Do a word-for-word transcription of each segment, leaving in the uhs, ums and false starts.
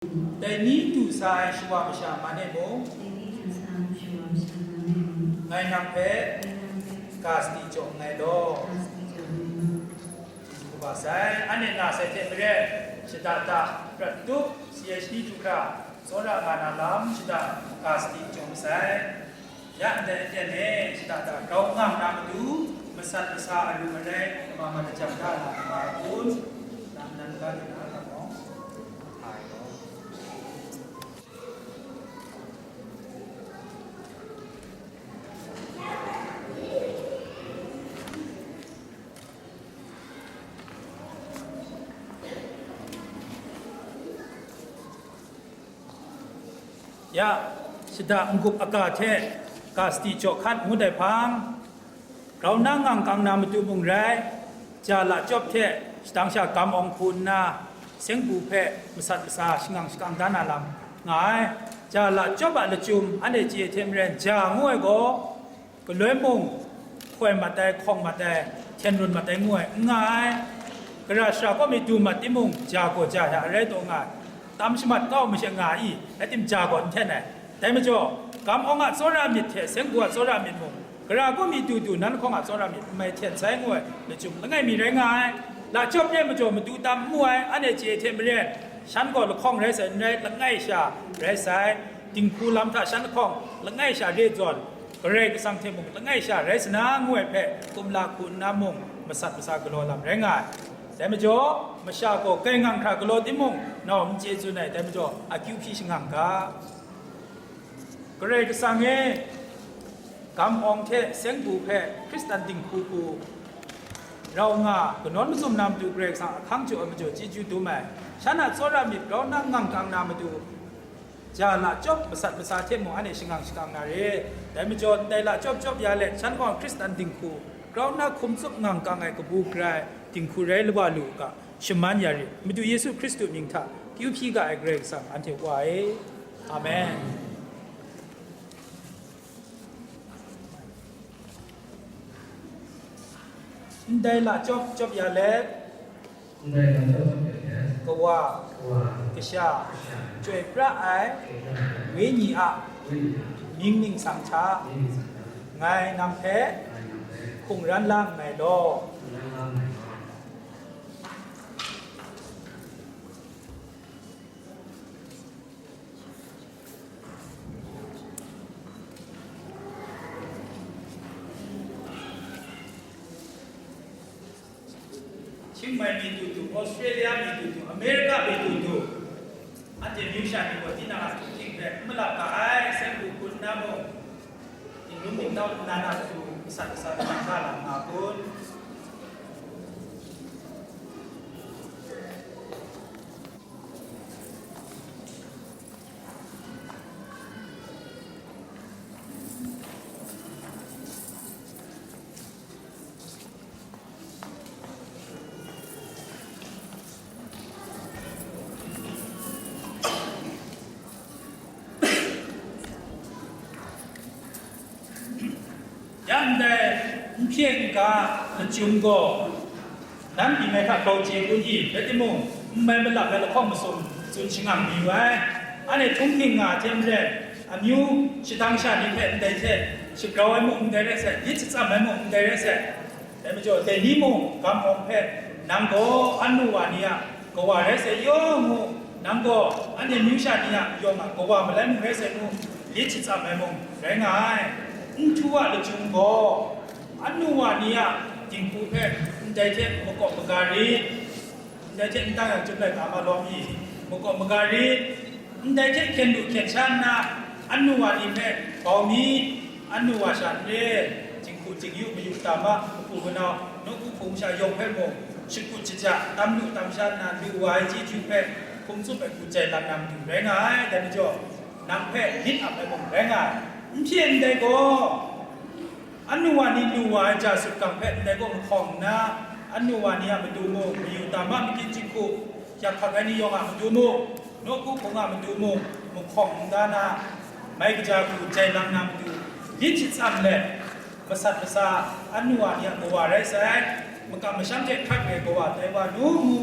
Dai ni du sa ai shawa masha man e mung, ngai nang hpe ga sadi jaw nngai law. Jesu kaw sai, anhte na sai hte maren, shada da, prat tup, C H D du hkra, tsawra nga na lam shada, ga sadi jaw masai. Ya ndai aten e, shada da grau ngang na matu, masat masa alu arai, lama mat lajang da na nga kun, nang nan ga lu na, nang gaw, ai gaw. Ya, shada n-gup aga hte ga sadi jaw hkat ngut ai hpang, grau na ngang kang na matu mung rai, ja lachyawp hte shadang sha gam awng hku nna, senggu hpe masat masa shangang shakang da na lam nga ai. Ja lachyawp a lachyum anhte chye hte maren ja ngu ai gaw, galoi mung hkoi mat ai, hkawng mat ai, hten run mat ai ngu ai, n nga ai. Gara shara kaw mi du mat timung, ja gaw ja ya rai taw nga ai. Tam shamat kau masha nga i, rai tim, ja gaw n hten ai. Dai majaw, gam awng a tsawra myit hte senggu a tsawra myit mung, gara kaw mi du du nan lahkawng a tsawra myit n mai hten sai ngu ai lachyum langai mi rai nga ai. Lachyawp re majaw madu tam n mu ai, anhte chye hte maren, shan gaw lahkawng rai sai n rai, langai sha rai sai, dinghku lam hta shan lahkawng langai sha re zawn, Karai Kasang hte mung langai sha rai sa na ngu ai hpe kumla hku nna mung masat masa galaw lam rai nga ai. Dai majaw, masha gaw kai ngang hkra galaw timung, nau n chye tsun ai, dai majaw, akyu hpyi shangang ga. Karai Kasang e, gam awng hte senggu hpe Hkristan dinghku hku rau nga, kanawn mazum na matu Karai Kasang ahkang jaw ai majaw chyeju dum ai. Shan a tsawra myit grau na ngang kang na matu, ja lachyawp masat masa hte mung anhte shangang shakang na re. Dai majaw, ndai lachyawp chyawp ya let, shan gaw Hkristan dinghku grau na hkum tsup ngang kang ai kabu gara ai dinghku rai wa lu u ga, shaman ya rit. Madu Yesu Hkristu mying hta kyu hpyi ga ai Karai Kasang anhte Wa e. Amen. Ndai lachyawp chyawp ya let, Ndai lam tawt tawt let, Kawa, Kawa, Kasha, Kasha, Chyoi pra ai, Chyoi pra ai, Wenyi a, Wenyi a, mying ningsang hta, mying ningsang hta, ngai nang hpe, ngai nang hpe, hkungran la nngai law. Hkungran la nngai law. Chiang Mai mi tu tu, Australia mi tu tu, America mi tu tu, anhte myu sha ni gaw tinang a htunghking hpe n malap ga ai, seng hku hkun nna mung, dinglung dingtau nna na tu, masat masat nna hkra lam nga kun. Ya ndai n hpye n ga lachyum gaw, nan pyi mai hta grau chye kun i, rai timung, n mai malap ai lahkawng masum tsun shangang mayu ai. Anhte htunghking nga ai hte maren, amyu shadang sha ni hpe ndai hte shagrau ai mung ndai rai sai, lit shatsam ai mung ndai rai sai. Dai majaw, dai ni mung gam awng hpe, nang gaw annu wa ni a kawa rai sai yawng mu, nang gaw anhte myu sha ni a yawng a kawa malai mung rai sai mu, lit shatsam ai mung rai nga ai. Nhtu a lachyum gaw, annu wa ni a dinghku hpe ndai hte makawp maga rit, ndai hte n tang yang chyum lai ta ma lawm i, makawp maga rit, ndai hte hkyen lu hkyen sha nna, annu wa ni hpe bau mi, annu wa sha n re, jinghku jingyu mayu tam a, kahpu kanau, nawku hpung sha yawng hpe mung, shakut shaja, tam lu tam sha nna, lu wa ai chyeju hpe, hkum tsup ai hku jai lam na matu rai nga ai, dai majaw, nang hpe lit ap ai mung rai nga ai. N hpye ndai gaw, annu wa ni lu wa ai ja sut gang hpe ndai gaw mahkawng nna, annu wa ni a matu mung, mayu tam a makit jinghku, yak hkak ai ni yawng a matu mung, nawku hpung a matu mung, mahkawng n da na, mai kaja hku jai lam na matu, lit shatsam let, masat masa, annu wa ni a kawa rai sai, makam masham hte hkrat re kawa tai wa nu mu,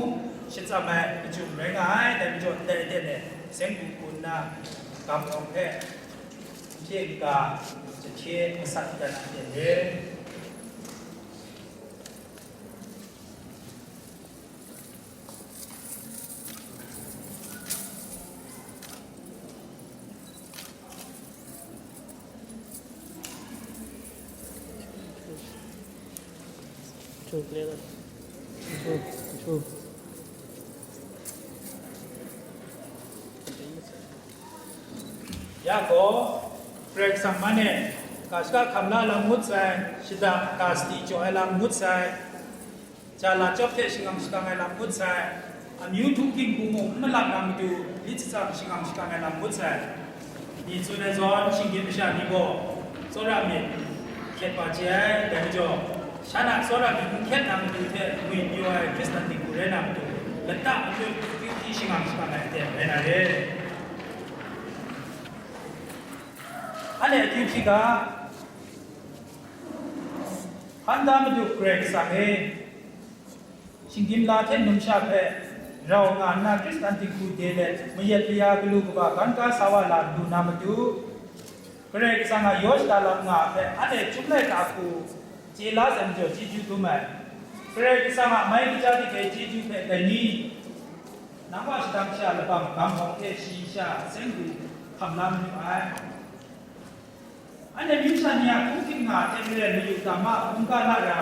shatsam ai lachyum rai nga ai, dai majaw ndai aten e, Seng bu kun na, kam awng hpe, n hpye n ka, jahkye masat dat na ten re. Ya gaw, Karai Kasang man e, ga shaka hkam la lam ngut sai, shada ga sadi jaw ai lam ngut sai, ja la chyawp hte shangang shakang ai lam ngut sai, amyu htung hking hku mung n malap na matu, lit shatsam shangang shakang ai lam ngut sai. Ni tsun ai zawn, shinggyim masha ni gaw, tsawra myit, hkyet wa chye ai, dai majaw, shan a tsawra myit n hkyet na matu hte ngwi pyaw ai Hkristan dinghku rai na matu, lata matut akyu hpyi shangang shakang ai aten rai na re. Anhte akyu hpyi ga, hpan da Madu Karai Kasang e, shinggyim la hte numsha hpe rau nga nna Hkristan dinghku de let mayat maya galu kaba gan ga sa wa la lu na matu, Karai Kasang a yaw shada lam nga hpe anhte chyum laika hku chye la sai majaw chyeju dum ai. Karai Kasang a mai kaja dik ai chyeju hpe dai ni, nang wa shadang sha labang gam hawng hte shayi sha seng du hkam la mayu ai. Anhte myu sha ni a hkunghking nga hte maren mayu tam a, hkungga la ra,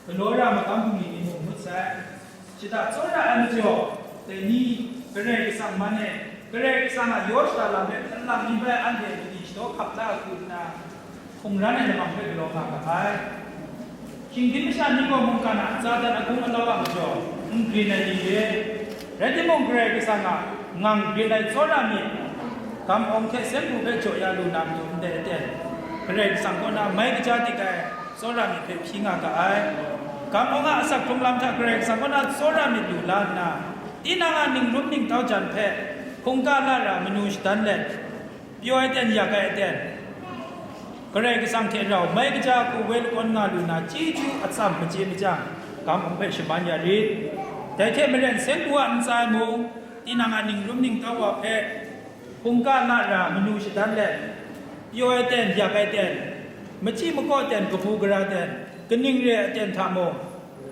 galaw ra, magam bungli ni mung ngut sai. Shada tsawra ai majaw, dai ni, Karai Kasang man e, Karai Kasang a yaw shada lam hpe htan lang ni bai anhte madi shadaw hkap la hku nna, hkungran ai lamang hpe galaw nga ga ai. Shinggyim masha ni gaw mungkan a ntsa dan agung alau a majaw n grin ai ni re. Rai timung, Karai Kasang a ngang grin ai tsawra myit, gam awng hte seng bu hpe jaw ya lu na matu ndai aten, Karai Kasang kaw na mai kaja dik ai tsawra myit hpe hpyi nga ga ai. Gam awng a asak hkrung lam hta Karai Kasang kaw na tsawra myit lu la nna, tinang a ningrum ningtau jan hpe hkungga la ra manu shadan let, pyaw ai ten, yak ai ten, Karai Kasang hte rau mai kaja hku woi lakawn nga lu na chyeju atsam machye machyang, gam awng hpe shaman ya rit. Dai hte maren seng bu a ntsa e mung, tinang a ningrum ningtau wa hpe hkungga la ra manu shadan let, pyaw ai ten, yak ai ten, machyi makaw ten, kabu gara ten, kaning re ai ten hta mung,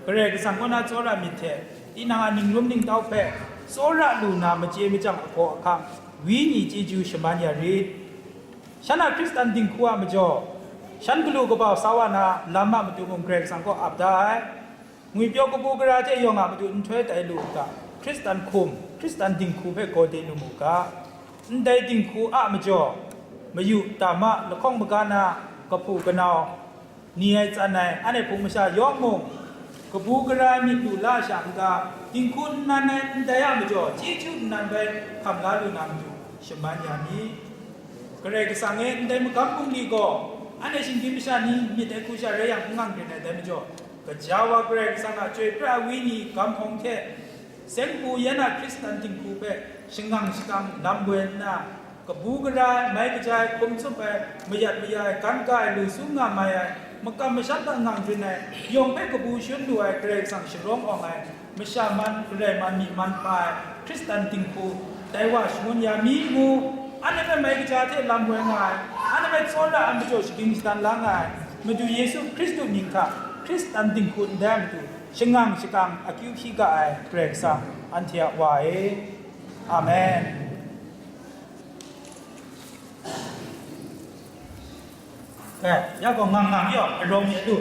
Karai Kasang kaw na tsawra myit hte tinang a ningrum ningtau hpe tsawra lu na machye machyang ahkaw ahkang, wenyi chyeju shaman ya rit. Shan a Hkristan dinghku a majaw, shan galu kabau sa wa na lam a matu mung Karai Kasang kaw ap da ai. Ngwipyaw kabu gara hte yawng a matu nhtoi tai lu u ga, Hkristan hkum, Hkristan dinghku hpe gaw de lu mu ga. Ndai dinghku a majaw, mayu, tam a, lahkawng maga na, kahpu kanau, ni ai tsan ai, anhte hpung masha yawng mung, kabu gara ai myit lu la sha n-ga, dinghku nnan ai ndai a majaw, chyeju nnan bai hkam la lu na matu shaman ya mi. Karai Kasang e, ndai magam bungli gaw, anhte shinggyim masha ni myit ai hku sha rai yang, n ngang grin ai dai majaw, gaja wa Karai Kasang a chyoi pra ai wenyi gam hpawng hte, seng bu yan a Hkristan dinghku hpe shangang shakang lam boi nna, kabu gara ai, mai kaja ai, hkum tsup ai, mayat maya ai, gan ga ai, lu sum nga mai ai, makam masham hta ngang rin ai, yawng hpe kabu shun lu ai, Karai Kasang sharawng awng ai, masha man, garai man, myi man hpa ai, Hkristan dinghku, dai wa shangun ya mi ngu, anhte hpe mai kaja hte lam woi nga ai, anhte hpe tsawra ai majaw shagying shadan la nga ai, Madu Yesu Hkristu mying hta, Hkristan dinghku ndai a matu, shangang shakang akyu hpyi ga ai Karai Kasang, anhte a Wa e. Amen. Kai, ya gaw ngang ngang yaw, arawng mi a lu.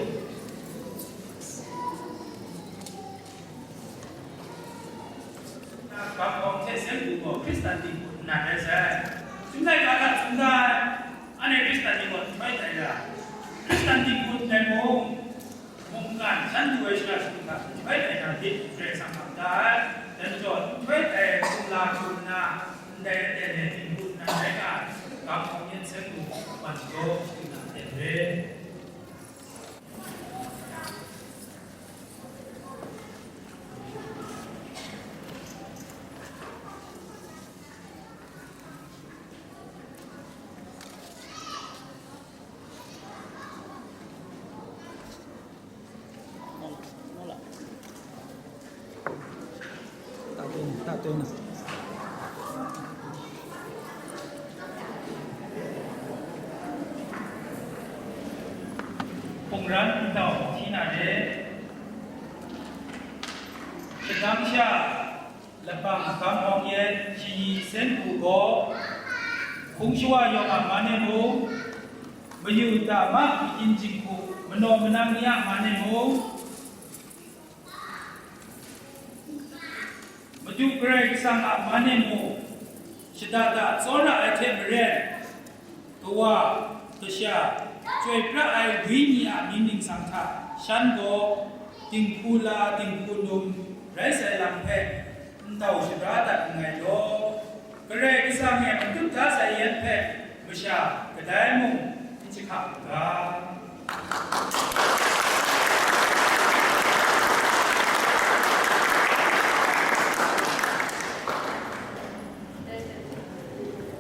Gam hpawng hte seng bu gaw Hkristan dinghku nnan rai sai. Chyum laika hta tsun da ai, anhte Hkristan ni gaw nhtoi tai ra, Hkristan dinghku ndai mung, mungkan, shan du ai shara shagu hta nhtoi tai na lit Karai Kasang hkam da ai. Dai majaw, nhtoi tai ai hkum la hkrum nna, ndai aten e dinghku nnan rai nga ai, gam hpawng yan seng bu, man shadaw shagu hta aten re. Ran ntau hti na re. Shadang sha, lapang hkam awng yet shayi sen hku gaw, hkung shawa yawng a man e mung, mayu dama magyin jinghku manaw manang ni a man e mung, Madu Karai Kasang a man e mung, shada da tsawra ai hte maren, kawa, kasha, chyoi pra ai wenyi a mying ningsang hta shan gaw, dinghku la, dinghku num rai sai lam hpe ntau shara dat nngai law, Karai Kasang e matut da sai yan hpe masha kadai mung n jahkam u ga.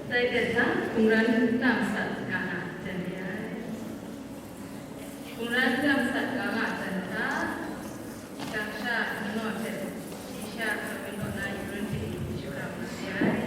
在这上，工人党上干了，真厉害。工人党上干了，真的。 Shang sha, manaw hte, shi sha, manaw na yu rin hte, shi hkra ma de ai.